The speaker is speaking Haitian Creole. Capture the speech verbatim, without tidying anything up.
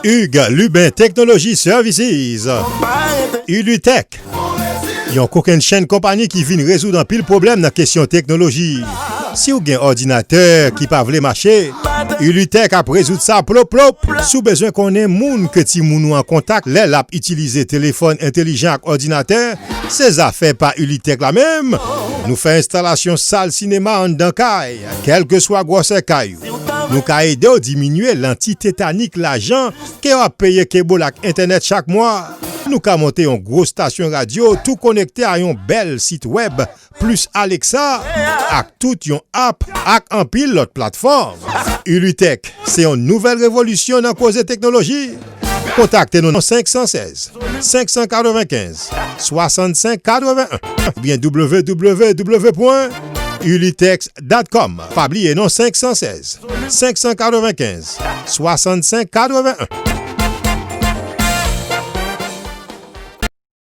Hugues Lubin Technology Services. Ulutech, yon kokennchenn konpayi ki vin rezoud anpil pwoblèm nan kesyon teknoloji. Si w gen òdinatè ki pa vle mache, Ulutech ap rezoud sa plop plop. Si w bezwen konnen moun ke timoun ou an kontak lè l ap itilize telefòn entelijan ak òdinatè, se zafè pa Ulutech la menm. Nou fè enstalasyon sal sinema anndan kay, kèlkeswa gwosè kay ou. Nou ka ede w diminye lanti tetanik lajan ke w ap peye kebl ak entènèt chak mwa. Nou ka monte yon gwo stasyon radyo tou konekte a yon bèl sit wèb plis Alexa ak tout yon app ak anpil lòt platfòm. Ulutech se yon nouvèl revolisyon nan koze teknoloji. Kontakte nou nan senk san sèz, senk san katrevenkenz, swasannsenk katrevenn oubyen w w w pwen ulutech dot com. Pa bliye non, senk san sèz, senk san katrevenkenz, swasannsenk katrevenn.